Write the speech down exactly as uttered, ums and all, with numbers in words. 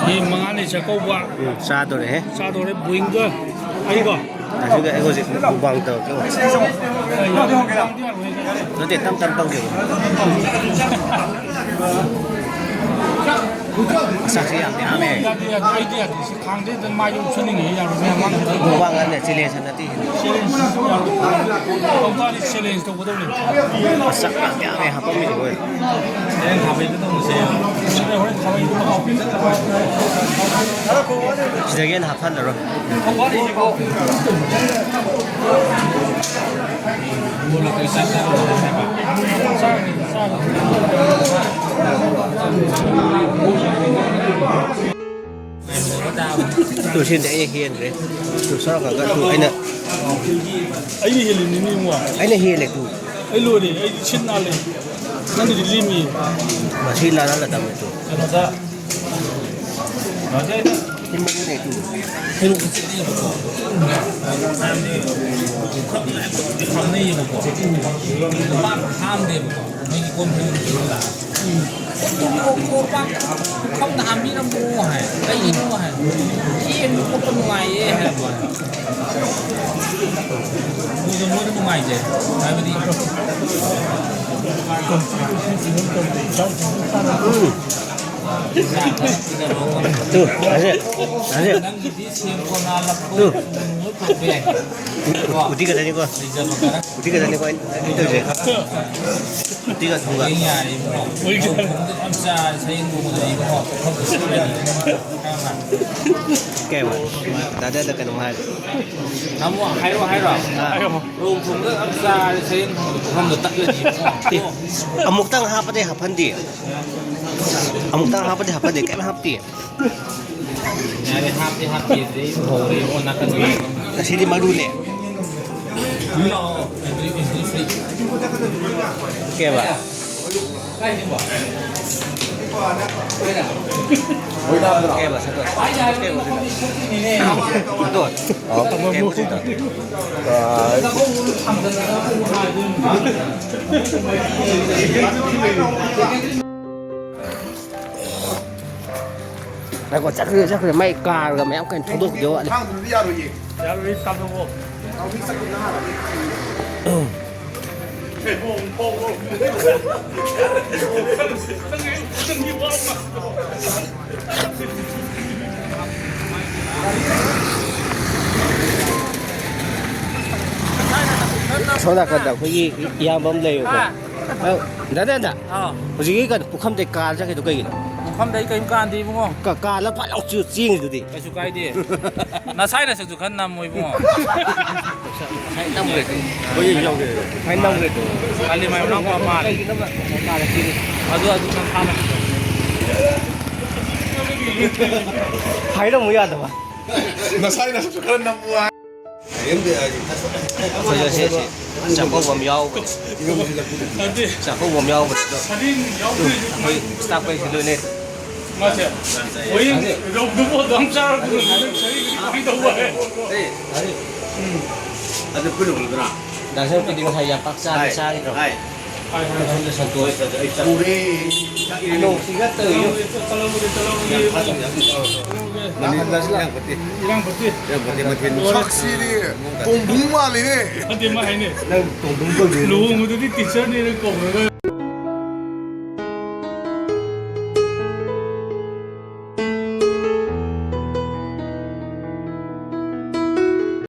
ꯃꯤ ꯃꯉꯥꯅꯤ ꯆꯥꯛꯀꯧꯕ꯫ ꯎꯝ, ꯆꯥꯗꯣꯔꯦꯍꯦ꯫ ꯆꯥꯗꯣꯔꯦ, ꯕꯨꯏꯡꯒ ꯑꯩꯒꯣ꯫ ꯑꯁꯤꯒ ꯑꯩ ꯍꯧꯖꯤꯛ ꯃꯨꯛꯕꯥꯡ ꯇꯧꯔꯛꯀꯦ꯫ ꯅꯠꯇꯦ, ꯇꯞ ꯇꯞ ꯇꯧꯁꯦꯕ꯫ ꯃꯁꯛꯁꯦ ꯌꯥꯝ ꯌꯥꯝꯃꯦ꯫ ꯌꯥꯗꯦ, ꯌꯥꯗꯦ, ꯑꯩꯗꯤ ꯌꯥꯗꯦ꯫ ꯁꯤ ꯈꯥꯡꯗꯦ, ꯑꯗꯨꯝ ꯃꯥꯏꯗ ꯎꯞꯁꯟꯅꯤꯡꯉꯦ, ꯌꯥꯔꯣꯏ, ꯃꯌꯥꯝ ꯃꯥꯡꯗꯦ꯫ ꯃꯨꯛꯕꯥꯡ ꯍꯥꯏꯕꯅꯦ, ꯆꯦꯂꯦꯟꯖ ꯅꯠꯇꯦ꯫ ꯆꯦꯂꯦꯟꯖ ꯌꯥꯔꯣꯏ꯫ ꯀꯧꯇꯥꯗꯤ ꯆꯦꯂꯦꯟꯖ ꯇꯧꯒꯗꯕꯅꯦ꯫ ꯃꯁꯛ ꯌꯥꯝ ꯌꯥꯝꯃꯦ ꯍꯥꯄꯝꯃꯤꯁꯦ ꯃꯣꯏ꯫ ꯍꯣꯔꯦꯟ ꯊꯥꯕꯩꯗꯨ ꯇꯧꯁꯦ꯫ ꯍꯣꯔꯦꯟ ꯊꯥꯕꯩꯗꯨ ꯇꯧꯁꯦ꯫ ꯁꯤꯗꯒꯤ ꯍꯦꯟꯅ ꯍꯥꯞꯍꯜꯂꯔꯣꯏ꯫ ꯇꯨ ꯁꯤꯗꯤ ꯑꯩꯅ ꯍꯦꯟꯈ꯭ꯔꯦ꯫ ꯇꯨ ꯁꯣꯔꯣꯛꯀꯥꯟꯗ ꯇꯨ ꯑꯩꯅ ꯑꯩꯅ ꯍꯦꯜꯂꯤꯅꯤꯅꯦ, ꯏꯕꯨꯡꯉꯣ꯫ ꯑꯩꯅ ꯍꯦꯜꯂꯦ ꯇꯨ꯫ ꯑꯩ ꯂꯣꯏꯔꯦ꯫ ꯑꯩꯗꯤ ꯁꯤꯠ ꯅꯥꯜꯂꯦ꯫ ꯅꯪꯒꯤꯗꯤ ꯂꯦꯝꯃꯤ꯫ ꯃꯁꯤ ꯂꯥꯟꯍꯜꯂꯗꯕꯅꯦ ꯇꯨ꯫ ꯀꯩꯅꯣꯗ ꯁꯤ ꯃꯔꯤꯅꯦ ꯇꯨ꯫ ꯍꯩꯔꯣꯛꯇ ꯆꯠꯂꯦꯕꯀꯣ꯫ ꯍꯥꯏꯕꯗꯤ ꯈꯪꯅꯩꯌꯦꯕꯀꯣ꯫ ꯄꯥꯛ ꯍꯥꯝꯗꯦꯕꯀꯣ꯫ ꯃꯣꯏꯒꯤ ꯀꯣꯟ ꯐꯦꯡꯕꯗꯨꯗ꯫ ꯎꯝ꯫ ꯈꯣꯡꯄꯥꯛ ꯈꯪꯅ ꯍꯥꯝꯕꯤꯔꯝꯃꯣ ꯍꯥꯏ꯫ ꯀꯩꯒꯤꯅꯣ ꯍꯥꯏ꯫ ꯆꯦꯟꯕ ꯈꯣꯠꯄ ꯅꯨꯡꯉꯥꯏꯌꯦ ꯍꯥꯏꯕ ꯋꯥꯅꯤ꯫ ꯃꯣꯏꯗ, ꯃꯣꯏꯗ ꯅꯨꯡꯉꯥꯏꯖꯩ꯫ ꯍꯥꯏꯕꯗꯤ ꯎꯝ꯫ ꯇꯨ, ꯑꯁꯦ, ꯑꯁꯦ꯫ ꯅꯪꯒꯤꯗꯤ ꯁꯦꯝ ꯀꯣꯟꯅ ꯂꯐꯣꯏ ꯇꯨ꯫ ꯎꯇꯤ ꯈꯛꯇꯅꯤꯀꯣ꯫ ꯎꯇꯤ ꯈꯛꯇꯅꯤꯀꯣ ꯑꯩꯅ ꯇꯧꯔꯤꯁꯦ꯫ ꯎꯇꯤꯒ ꯊꯨꯝꯒ꯫ ꯀꯩꯕ? ꯗꯥꯗꯥꯗ ꯀꯩꯅꯣꯝ ꯍꯥꯏꯔꯦ꯫ ꯅꯃꯣ ꯍꯥꯏꯔꯣ, ꯍꯥꯏꯔꯣ꯫ ꯑꯥ꯫ ꯔꯧ ꯊꯣꯡꯕ ꯌꯥꯝ ꯆꯥꯔꯦ, ꯁꯔꯦꯡ ꯊꯣꯡꯕꯗꯣ ꯄꯨꯈꯝꯗꯣ ꯇꯠꯂꯅꯤ꯫ ꯑꯦ, ꯑꯃꯨꯛꯇꯪ ꯍꯥꯞꯄꯗꯤ ꯍꯥꯞꯍꯟꯗꯦ꯫ ꯑꯃꯨꯛꯇꯪ ꯍꯥꯞꯄꯗꯤ ꯍꯥꯞꯍꯟꯗꯦ, ꯀꯩꯝ ꯍꯥꯞꯇꯦ꯫ ꯌꯥꯔꯦ, ꯍꯥꯞꯇꯦ, ꯍꯥꯞꯇꯦ, ꯑꯗꯨꯗꯩ ꯍꯧꯔꯦ, ꯑꯣ, ꯅꯥꯀꯟꯗ꯫ ꯑꯁꯤꯗꯤ ꯃꯔꯨꯅꯦ꯫ ꯀꯩꯕ? ꯀꯩꯕ, ꯁꯟꯇꯣꯁ? ꯀꯩꯕ, ꯁꯟꯇꯣꯁ? ꯁꯟꯇꯣꯁ? ꯀꯩꯕ, ꯁꯤꯗ? ꯉꯥꯏꯈꯣ, ꯆꯠꯈ꯭ꯔꯦ, ꯆꯠꯈ꯭ꯔꯦ꯫ ꯃꯥꯏ ꯀꯥꯔꯒ ꯃꯌꯥꯝ ꯀꯩꯅꯣ ꯊꯧꯗꯣꯛꯈꯤꯗꯦ ꯋꯥꯠꯂꯤ꯫ ꯊꯥꯡꯗꯨꯗꯤ ꯌꯥꯔꯣꯏꯌꯦ꯫ ꯌꯥꯔꯣꯏ, ꯇꯥꯊꯣꯛꯑꯣ꯫ ꯑꯁꯣꯝ ꯅꯥꯀꯟꯗ ꯑꯩꯈꯣꯏꯒꯤ ꯏꯌꯥꯝꯕ ꯑꯃ ꯂꯩꯌꯦꯕꯀꯣ꯫ ꯍꯥ? ꯑ, ꯗꯥ, ꯗꯥ, ꯗꯥ꯫ ꯑꯥ꯫ ꯍꯧꯖꯤꯛꯀꯤ ꯀꯩꯅꯣ ꯄꯨꯈꯝꯗꯩ ꯀꯥꯔ ꯆꯠꯈꯤꯗꯣ ꯀꯩꯒꯤꯅꯣ? ꯄꯨꯈꯝꯗꯩ ꯀꯩꯝ ꯀꯥꯟꯗꯦ ꯏꯕꯨꯡꯉꯣ꯫ ꯀ-, ꯀꯥꯔ ꯐꯠ ꯂꯥꯎ ꯆꯦ-, ꯆꯦꯟꯈꯤꯗꯨꯗꯤ꯫ ꯀꯩꯁꯨ ꯀꯥꯏꯗꯦ꯫ ꯅꯁꯥꯏ ꯅꯁꯛꯁꯨ ꯈꯔ ꯅꯝꯃꯣ ꯏꯕꯨꯡꯉꯣ꯫ ꯉꯁꯥꯏ ꯅꯝꯈ꯭ꯔꯦ꯫ ꯍꯣꯏ, ꯌꯥꯎꯒꯦ꯫ ꯉꯁꯥꯏ ꯅꯝꯈ꯭ꯔꯦ꯫ ꯀꯥꯂꯤ ꯃꯥꯏ ꯃꯅꯥꯎꯄꯥ ꯃꯥꯜꯂꯦ꯫ ꯑꯗꯨ, ꯑꯗꯨ ꯅꯝꯊꯥꯕꯅꯤ꯫ ꯍꯥꯏꯔꯝꯃꯨ ꯌꯥꯗꯕ꯫ ꯅꯁꯥꯏ ꯅꯁꯛꯁꯨ ꯈꯔ ꯅꯝꯃꯨ ꯍꯥꯏ꯫ ꯑꯩꯈꯣꯏ ꯉꯁꯤꯁꯦ ꯆꯥꯛꯀꯧꯕ ꯑꯃ ꯌꯥꯎꯕꯅꯦ꯫ ꯅꯠꯇꯦ꯫ ꯆꯥꯛꯀꯧꯕ ꯑꯃ ꯌꯥꯎꯕꯅꯦ꯫ ꯁꯔꯦꯡ ꯌꯥꯎꯗ꯭ꯔꯤꯁꯦ ꯑꯩꯈꯣꯏ ꯀꯃꯥꯏꯅ ꯇꯧꯕꯅꯣ? Staff ꯈꯩꯁꯨ ꯂꯣꯏ ꯂꯩ꯫ ꯃꯥꯁꯦ ꯍꯌꯦꯡ ꯔꯧꯗꯨꯕꯨ ꯑꯗꯨꯝ ꯆꯥꯔꯕꯗꯨ ꯅꯪ ꯁꯔꯦꯡꯗꯤ ꯀꯃꯥꯏꯅ ꯇꯧꯕ? ꯑꯦ, ꯎꯝ꯫ ꯑꯗꯨ ꯄꯨꯟꯅ ꯎꯅꯗ꯭ꯔꯥ? ꯗꯥ ꯁꯔꯨꯛꯀꯤꯗꯤ ꯉꯁꯥꯏ ꯌꯥꯝ ꯄꯥꯛ ꯆꯥꯗꯤ ꯍꯥꯏ, ꯆꯥꯈꯤꯗ꯭ꯔꯣ? ꯍꯥꯏ꯫ ꯍꯥꯏ, ꯍꯥꯏ, ꯍꯥꯏ꯫ ꯁꯣꯝꯗ ꯁꯟꯇꯣꯁ꯫ ꯑꯩ ꯆꯠꯂꯨꯔꯦ꯫ ꯆꯥꯛ ꯏꯔꯦ꯫ ꯅꯣꯡ ꯆꯤꯡꯈꯠꯇꯧꯔꯤ꯫ ꯆꯠꯂꯧꯕꯗꯤ, ꯆꯠꯂꯧꯕꯗꯤ꯫ ꯌꯥꯝ ꯐꯥꯖꯤꯜꯂꯦ, ꯌꯥꯝ ꯐꯥꯖꯤꯜꯂꯦ꯫ ꯃꯅꯤ ꯏꯔꯥꯡ ꯐꯠꯇꯦ꯫ ꯏꯔꯥꯡ ꯐꯠꯇꯦ꯫ ꯏꯔꯥꯡ ꯐꯠꯇꯦ, ꯃꯊꯦꯜ ꯃꯊꯦꯜ꯫ ꯁꯛꯁꯤꯗꯤ ꯇꯣꯡꯕꯨꯡ ꯃꯥꯜꯂꯤꯅꯦ꯫ ꯅꯠꯇꯦ, ꯃꯥ ꯍꯥꯏꯅꯦ꯫ ꯅꯪ ꯇꯣꯡꯕꯨꯡ ꯀꯧꯗꯦ꯫ ꯂꯨꯍꯣꯡꯕꯗꯗꯤ teacher ꯅꯦꯅ ꯀꯧꯔꯒ